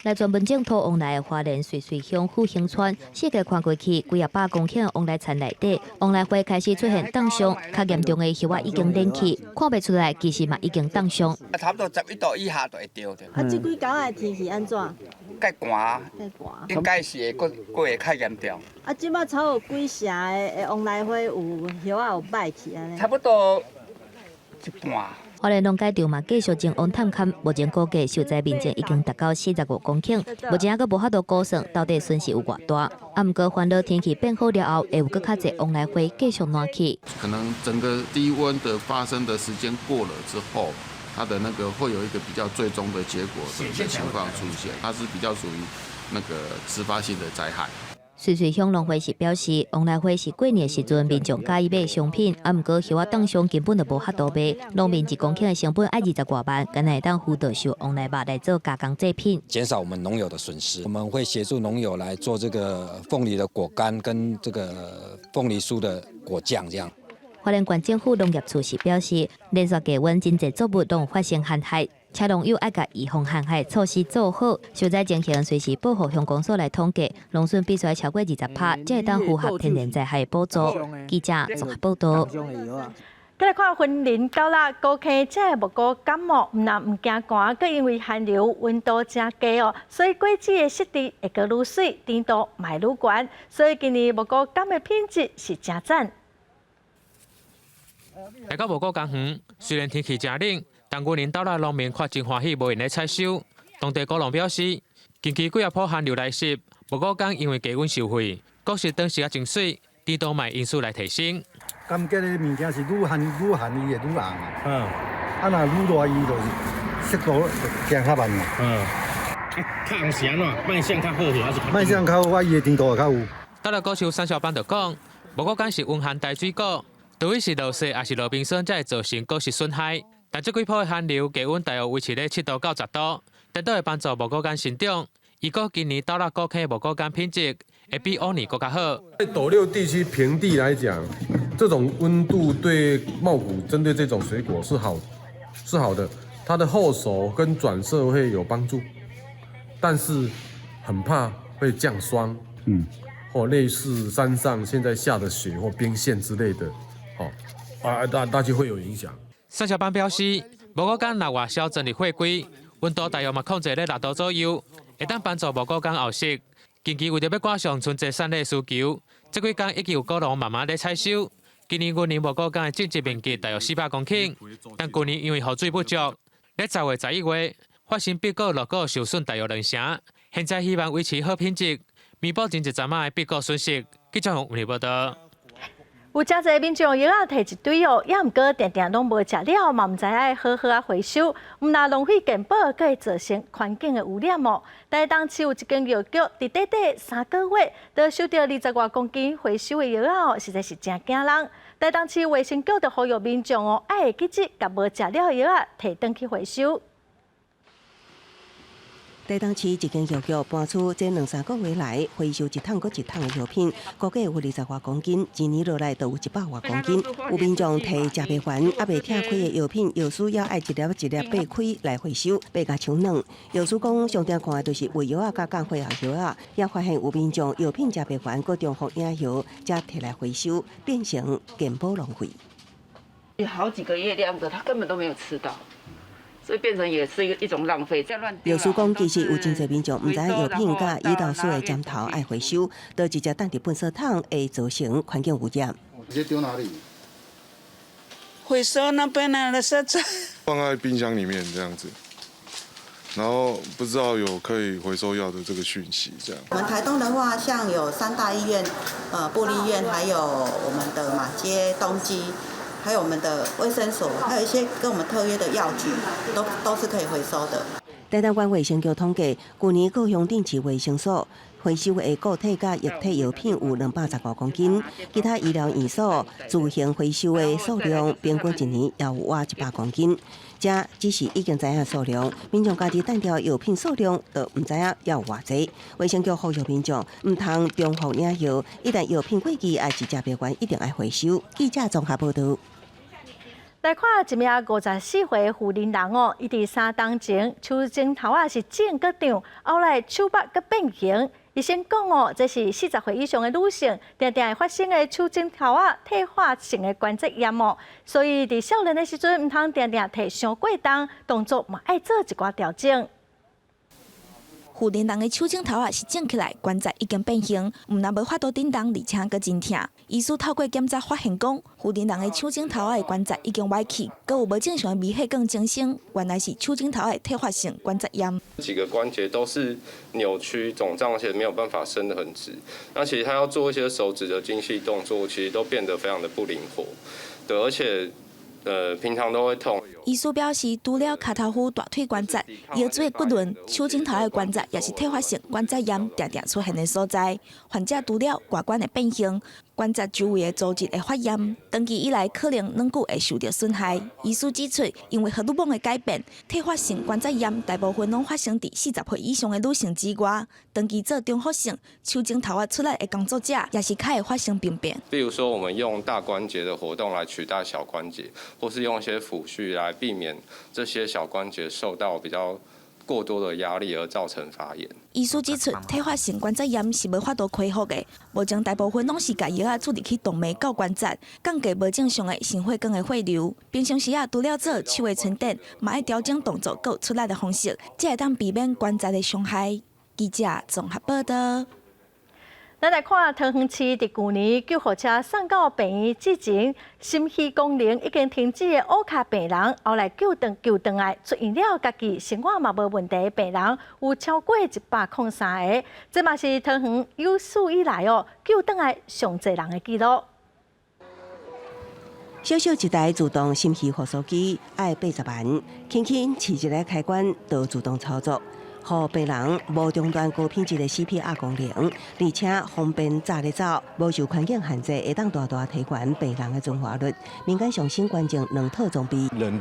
來專門種土旺來的花蓮瑞穗鄉復興村，四界看過去，幾仔百公頃旺來田內底，旺來花開始出現凍傷，較嚴重的葉仔已經爛去，看袂出來，其實嘛已經凍傷。差不多11度以下就會著。啊，這幾工的天氣按怎？較寒，應該是會閣閣會較嚴重。啊，這擺差有幾成的旺來花有葉仔有䆀去按呢？差不多一半。花蓮農改場嘛繼續種旺探勘，目前估計受災面積已經達到45公頃，目前猶閣無法度估算到底損失有偌大。啊，毋過煩惱天氣變好了後，會有閣較濟旺來花繼續爛去。可能整個低溫的發生的時間過了之後，它的那個會有一個比較最終的結果的情況出現，它是比較屬於那個自發性的災害。瑞穗鄉農會是表示，旺來花是過年時陣民眾佮意買商品，啊，毋過葉仔凍傷根本就無法度賣，農民1公頃的成本愛20外萬，敢若會當輔導收旺來肉來做加工製品，減少我們農友的損失。我們會協助農友來做這個鳳梨的果乾跟這個鳳梨酥的果醬，這樣。花蓮縣政府農業處是表示，連續低溫真濟作物攏發生旱害。車農友愛共預防旱害措施做好，受災情形隨時報予鄉公所來統計，農損必須超過20%，才會當符合天然災害補助。記者綜合報道。再來看雲林九臘高坑這个木瓜柑哦，毋但毋驚寒，閣因為寒流溫度誠低哦，所以果子的質地會閣愈媠，甜度嘛會愈懸，所以今年木瓜柑的品質是誠讚。來到五股柑園，雖然天氣誠冷，但雲林斗六農民卻真歡喜，無閒咧採收。當地果農表示，近期幾仔波寒流來襲，木瓜柑因為低溫受惠，果實長勢也真媠，甜度嘛因此來提升。感覺的物件是愈寒愈寒，伊會愈紅。啊，若愈熱，伊就是速度行較慢。較紅是按怎？賣相較好是還是？賣相較好，伊的甜度會較有。斗六果樹產銷班就講，木瓜柑是溫寒帶水果，除非是落雪抑是落冰霜，才會造成果實損害。但這幾波的寒流，低溫大約維持咧7度到10度，顛倒會幫助木瓜柑生長。預估今年斗六古坑木瓜柑品質會比往年閣較好。在斗六地區平地來講，這種溫度對茂谷針對這種水果是好，是好的，它的後熟跟轉色會有幫助，但是很怕會降霜，或類似山上現在下的雪或冰霰之類的，哦，啊，那就會有影響。產銷班表示，木瓜柑六月銷全力貨櫃，溫度大約嘛控制咧6度左右，會當幫助木瓜柑後熟。近期為著欲趕上春節散禮需求，這幾工已經有果農慢慢咧採收。今年雲林木瓜柑的種植面積大約400公頃，但舊年因為雨水不足，咧10月、11月發生篳果落果受損大約2成。現在希望維持好品質，彌補前一陣仔的篳果損失。記者黃報道。有誠濟民眾藥仔提一堆哦，也毋過定定攏無食了，嘛毋知愛好好仔回收，毋但浪費健保，閣會造成環境的污染哦。台東市有一間藥局，佇短短3個月，就收著20外公斤回收的藥仔哦，實在是誠驚人。台東市衛生局就呼籲民眾哦，愛會記得共無食了的藥仔提轉去回收。台東市一間藥局搬出這兩三個月來回收一桶閣一桶的藥品，估計有20外公斤，一年落來就有100外公斤。有民眾提食袂完、猶未拆開的藥品，藥師也愛一粒一粒擘開來回收，擘共手軟。藥師講，上定看的就是胃藥仔佮降血壓藥仔，也發現有民眾藥品食袂完，閣重複領藥，才提來回收，變成健保浪費。有好幾個月量的，他根本都沒有吃到。所以變成也是一種浪費，這樣亂藥師講，其實有真濟民眾毋知藥品佮胰島素的針頭愛回收，就直接擲佇糞埽桶，會造成環境污染。直接丟哪裡？回收那邊的垃圾。放在冰箱裡面這樣子，然後不知道有可以回收藥的這個訊息，這樣。我們台東的話，像有三大醫院，部立醫院，還有我們的馬偕、東基。還有我們的衛生所，還有一些跟我們特約的藥局，都是可以回收的。台東縣衛生局統計，舊年各鄉鎮市衛生所回收的固體佮液體藥品有215公斤，其他醫療院所自行回收的數量，平均一年也有倚100公斤。這只是已經知影數量，民眾家己擲掉藥品數量就毋知影猶有偌濟。衛生局呼籲民眾毋通重複領藥，一旦藥品過期，抑是食袂完，一定愛回收。記者綜合報道。來看一名54歲婦人人哦，伊佇3冬前手指頭仔是腫閣脹，後來手膊閣變形。醫生講哦，這是40歲以上的女性定定會發生的手指頭仔退化性的關節炎哦。所以佇少年的時陣，毋通定定提傷過重，動作嘛愛做一寡調整。婦人人的手指頭仔是腫起來，關節已經變形，毋但無法度振動，而且閣真疼。醫師透過檢查發現講，婦人人的手指頭仔的關節已經歪去，閣有無正常的微血管增生，原來是手指頭仔的退化性關節炎。幾個關節都是扭曲、腫脹，而且沒有辦法伸得很直。那其實他要做一些手指的精細動作，其實都變得非常的不靈活。對，而且平常都會痛。醫師表示，除了跤頭趺、大腿關節、腰椎骨輪、手指頭的關節，也是退化性關節炎定定出現的所在。患者除了外觀會變形，關節周圍的組織會發炎，長期以來可能軟骨會受著損害。醫師指出，因為荷爾蒙的改變，退化性關節炎大部分攏發生佇40歲以上的女性之外，長期做重複性手指頭仔出力的工作者，也是較會發生病變。比如說，我們用大關節的活動來取代小關節，或是用一些輔具來避免這些小關節受到比較過多的壓力而造成發炎。醫師指出，退化性關節炎是無法度恢復的，目前大部分攏是共藥仔注入去動脈到關節，降低無正常的心血管的血流。平常時啊，除了做手的伸展，嘛愛調整動作閣出力的方式，才會當避免關節的傷害。記者綜合報道。咱來看桃園市佇舊年救護車送到病院之前，心肺功能已經停止的烏跤病人，後來救轉來出院了，家己生活嘛無問題的病人有超過103個，這嘛是桃園有史以來哦救轉來上濟人的紀錄。小小一台自動心肺復甦機愛80萬，輕輕掣一个開關就自動操作。予病人無中斷高品質的 CPR 功能，而且方便載咧走，無受環境限制，會當大大提懸病人的存活率。民間上新捐贈兩套裝備。人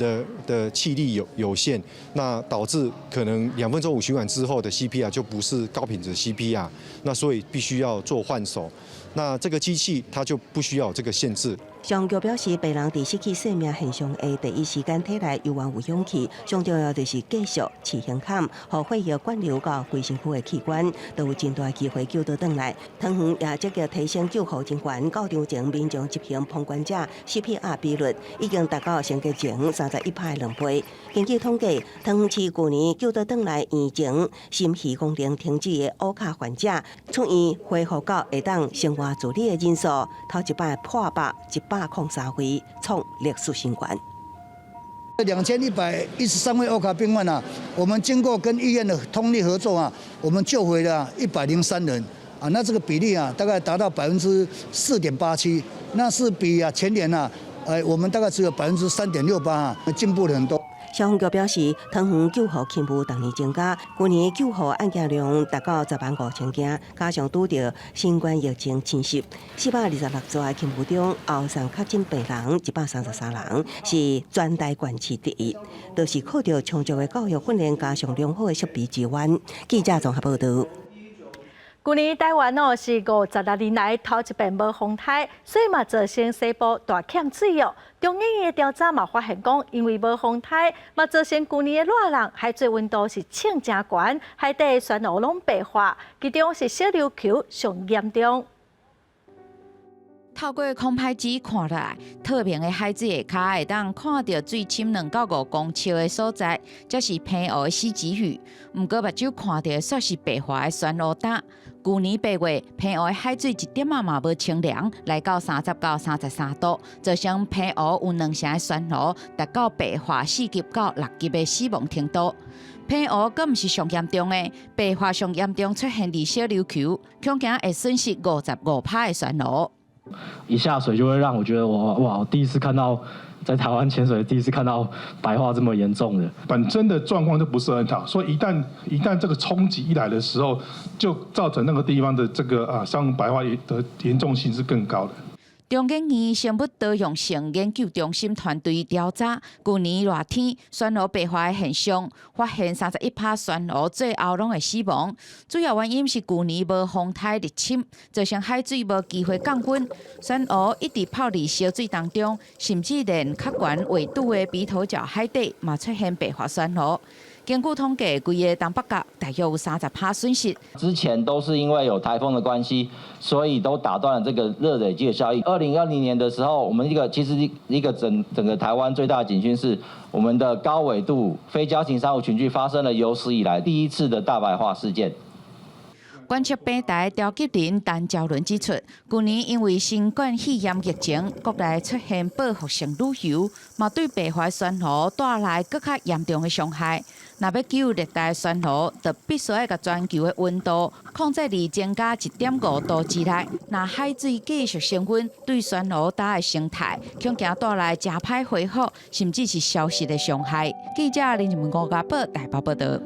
的氣力有限，那導致可能2分鐘5循環之後的 CPR 就不是高品質 CPR，那所以必須要做換手。那這個機器它就不需要這個限制。上局表示，病人佇失去生命現象的第一時間體內猶原有氧氣，上重要就是繼續飼胸坎，予血液灌流到規身軀的器官，都有真大機會救得轉來。桃園也積極提升救護人員到場前民眾執行旁觀者 CPR 比率，已經達到升級前31%的兩倍。根據統計，桃園市舊年救得轉來院前心肺功能停止的烏跤患者，出院恢復到會當生活自理的人數，頭一擺破百103位，創歷史新高。2113位歐卡病患啊，我們經過跟醫院的通力合作啊，我們救回了103人啊，那這個比例啊，大概達到4.87%，那是比啊前年啊，我們大概只有3.68%啊，進步了很多。消防局表示，桃園救護勤務逐年增加，舊年救護案件量達到10萬5千件，加上拄著新冠疫情侵襲，426座的勤務中，後送確診病人133人，是全台縣市第一。就是靠著充足的教育訓練，加上良好的設備支援。記者綜合報導。舊年台灣哦是56年來頭一遍無風颱，所以嘛造成西部大欠水哦。中研院的調查嘛發現講，因為無風颱，嘛造成舊年的熱浪，海水溫度是衝誠懸，海底的珊瑚攏白化，其中是小琉球上嚴重。透過空拍機看落來，透明的海水下跤會當看著水深2到5公尺的所在，這是澎湖的四級魚。毋過目睭看著的煞是白化的珊瑚礁。舊年8月，澎湖的海水一點仔嘛無清涼，來到30到33度，造成澎湖有兩成的珊瑚達到白化4級到6級的死亡程度。澎湖閣毋是上嚴重的，白化上嚴重出現佇小琉球，恐驚會損失55%的珊瑚。一下水就會讓我覺得我哇，我第一次看到在台灣潛水，第一次看到白化這麼嚴重的。本身的狀況就不是很好，所以一旦這個衝擊一來的時候，就造成那個地方的這個啊珊瑚白化的嚴重性是更高的。中研院生物多樣性研究中心團隊調查，舊年熱天珊瑚白化的現象，發現31%珊瑚最後攏會死亡。主要原因是舊年無風颱入侵，造成海水無機會降溫，珊瑚一直泡佇燒水當中，甚至連較懸緯度的鼻頭角海底嘛出現白化珊瑚。根據統計，規个東北角大約有30%損失。之前都是因為有颱風的關係，所以都打斷了這個熱累積的效應。2020年的時候，我們一個其實一個整整個台灣最大的警訊是，我們的高緯度非礁型珊瑚群聚發生了有史以來第一次的大白化事件。觀測平台召集人陳昭倫指出，舊年因為新冠肺炎疫情，國內出現報復性旅遊，嘛對白化珊瑚帶來閣較嚴重的傷害。若欲救熱帶珊瑚，就必須愛共全球的溫度控制佇增加1.5度之內。若海水繼續升溫，對珊瑚礁的生態，恐驚帶來誠歹恢復，甚至是消失的傷害。記者林靜文、吳家寶台北報導。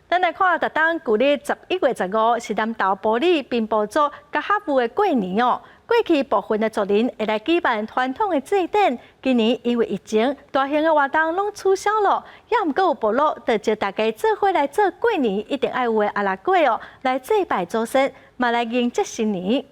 咱來看，逐冬舊曆11月15是南投埔里平埔族格哈巫的過年哦。過去部分的族人會來舉辦傳統的祭典，今年因為疫情，大型的活動攏取消了。也毋過有部落就招大家做伙來做過年一定愛有的阿拉粿哦，來祭拜祖先，嘛來迎接新年。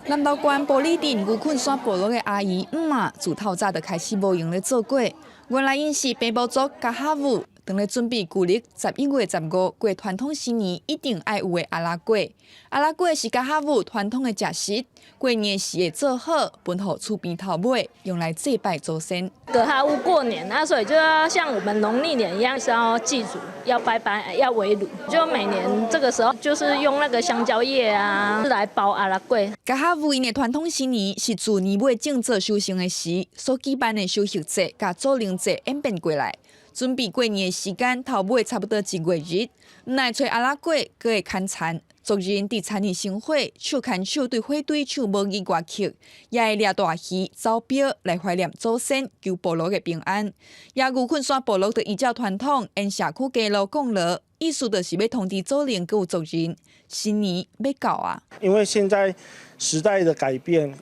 南投縣埔里鎮牛困山部落的阿姨姆媽，自透早就開始無閒咧做粿。原來𪜶是平埔族格哈巫，當咧準備舊曆11月15過傳統新年一定愛有的阿拉粿。阿拉粿是格哈巫傳統的食食，過年時會做好，分予厝邊頭尾，用來祭拜祖先。格哈巫過年，那所以就要像我們農曆年一樣，是要祭祖、要拜拜、要圍爐。就每年這個時候，就是用那個香蕉葉啊來包阿拉粿。格哈巫𪜶的傳統新年是自年尾種做收成的時所舉辦的收穫節，佮祖靈節演變過來。準備過年的時間頭尾差不多一月日，毋但揣阿拉粿，閣會牽田。族人佇田裡生火，手牽手對火堆唱母語歌曲，也會掠大魚、走標來懷念祖先，求部落的平安。也牛困山部落就依照傳統，沿社區街路降鑼，意思就是欲通知祖靈閣有族人，新年欲到啊！因為現在時代的改變，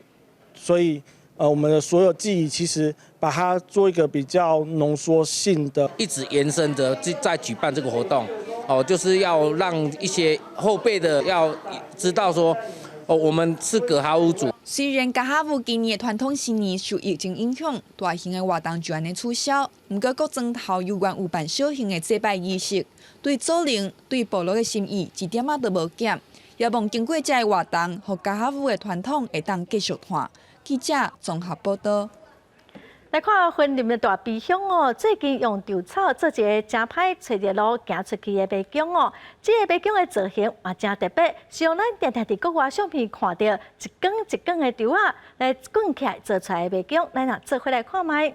所以我們的所有記憶其實把它做一個比較濃縮性的，一直延伸着在舉辦這個活動。哦，就是要讓一些後輩的要知道說，哦，我們是格哈巫族。雖然格哈巫今年的傳統新年受疫情影響，大型的活動就按呢取消，毋過各莊頭猶原有辦小型的祭拜儀式，對祖靈、對部落的心意一點仔都無減。也望經過這个活動，予格哈巫的傳統會當繼續傳。記者綜合報導。來看雲林的大埤鄉哦，最近用稻草做一个誠歹揣著路行出去的迷宮哦。這个迷宮的造型嘛誠特別，是用咱定定佇國外相片看著一根一根的稻仔來滾起來做出來的迷宮。咱若做伙來看覓。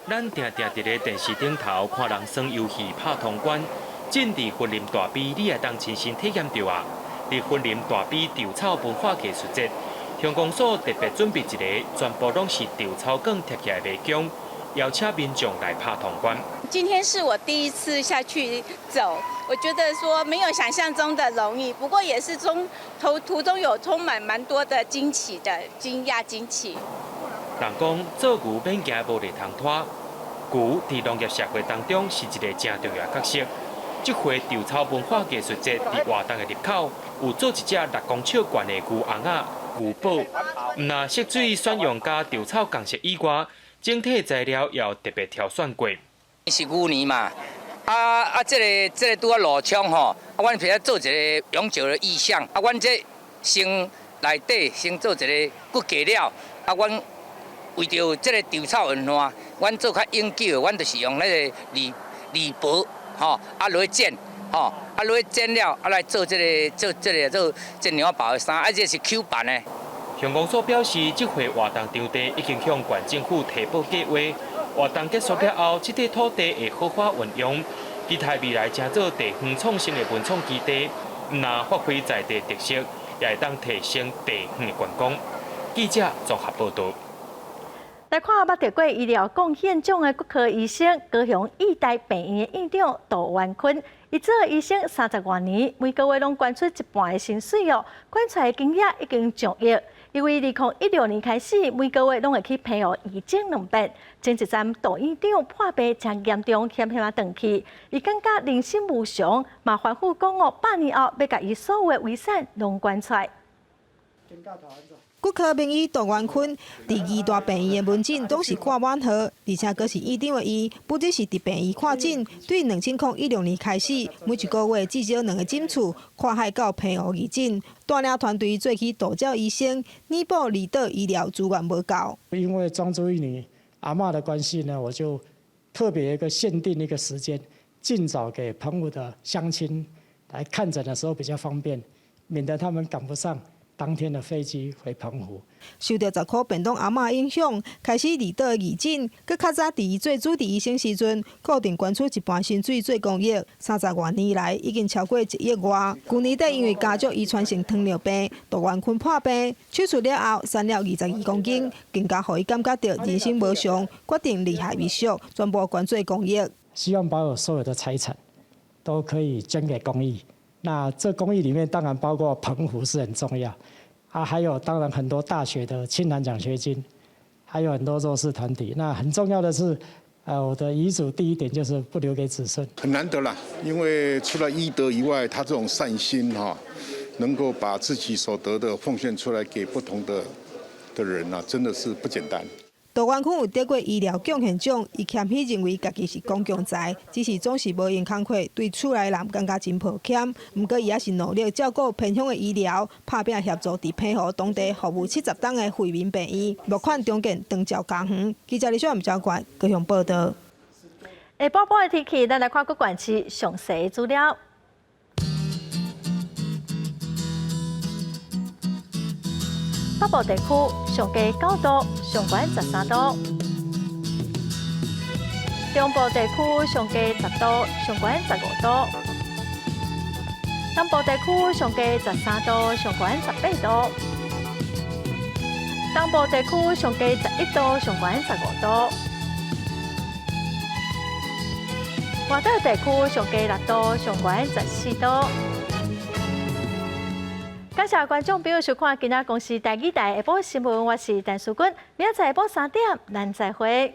咱定定佇咧電視頂頭看人耍遊戲拍通關，這佇雲林大埤，你會當親身體驗著啊！佇雲林大埤稻草文化藝術節，鄉公所特別準備一个全部攏是稻草卷疊起來的迷宮，邀請民眾來拍通關。今天是我第一次下去走，我覺得說沒有想象中的容易，不過也是中途途中有充滿蠻多的驚奇的驚訝驚奇。人講做牛免驚無犁通拖，牛佇農業社會當中是一个誠重要角色。這回稻草文化藝術節佇活動的入口有做一隻6公尺懸的牛尪仔牛寶，毋若色水選用佮稻草仝色以外，整體材料也有特別挑選過。是牛年嘛，啊啊！這个這个拄仔路窗吼，啊，阮譬如做一个永久的意象，啊，阮這先內底先做一个骨架了，啊，阮為著這个稻草文化，阮做較永久的，阮就是用那个籬籬箔吼，啊落去剪，吼，啊落去剪了，啊來做這个做這个做這娘包的衫，啊，這是 Q 版的。鄉公所表示，這回活動場地已經向縣政府提報計劃，活動結束了後，這塊土地會好好運用，期待未來成做地方創生的文創基地，毋若發揮在地特色，也會當提升地方的觀光。記者綜合報導。來看捌得過醫療貢獻獎的骨科醫生，高雄義大病院的院長杜元坤，伊做醫生三十外年，每個月攏捐出一半的薪水哦，捐出來的金額已經上億。因為2016年開始，每個月攏會去澎湖義診兩遍。前一陣杜院長破病誠嚴重，險險仔轉去，伊感覺人生無常，嘛吩咐講哦，100年後欲共伊所有的遺產攏捐出來。骨科名醫杜元坤佇義大病院的門診總是掛滿號，而且閣是院長的伊，不只是佇病院看診，對2016年開始，每一個月至少兩個診次跨海到澎湖義診，帶領團隊做起杜照醫生，彌補離島醫療資源無夠。因為莊祖義女阿嬤的關係呢，我就特別一個限定一個時間，盡早給澎湖的鄉親來看診的時候比較方便，免得他們趕不上當天的飛機回澎湖。受著十箍便當阿嬤影響，開始離島義診。閣較早佇伊做主治醫生時陣，固定捐出一半薪水做公益。三十外年來，已經超過1億外。舊年底因為家族遺傳性糖尿病，杜元坤破病，手術了後，瘦了22公斤，更加予伊感覺著人生無常，決定立下遺囑，全部捐做公益。希望把我所有的財產都可以捐給公益。那這公益裡面當然包括澎湖是很重要，啊，還有當然很多大學的清南獎學金，還有很多弱勢團體。那很重要的是，我的遺囑第一點就是不留給子孫。很難得啦，因為除了醫德以外，他這種善心哈，能夠把自己所得的奉獻出來給不同的人啊，真的是不簡單。杜元坤有得過醫療貢獻獎，伊謙虛認為家己是公共財，只是總是無閒工課，對厝內人感覺真抱歉。毋過伊也是努力照顧偏鄉的醫療，拍拚協助佇澎湖當地服務70棟的惠民病院，募款重建長照家園。記者李小吳教官高雄報導。下晡晡的天氣，咱來看各縣市詳細資料。北部地區上低9度，上懸13度；中部地區上低10度，上懸15度；南部地區上低13度，上懸18度；東部地區上低11度，上懸15度；外島地區上低6度，上懸14度。感謝觀眾朋友收看今仔公視台語台下晡新聞，我是陳淑君，明仔載下晡3點，咱再會。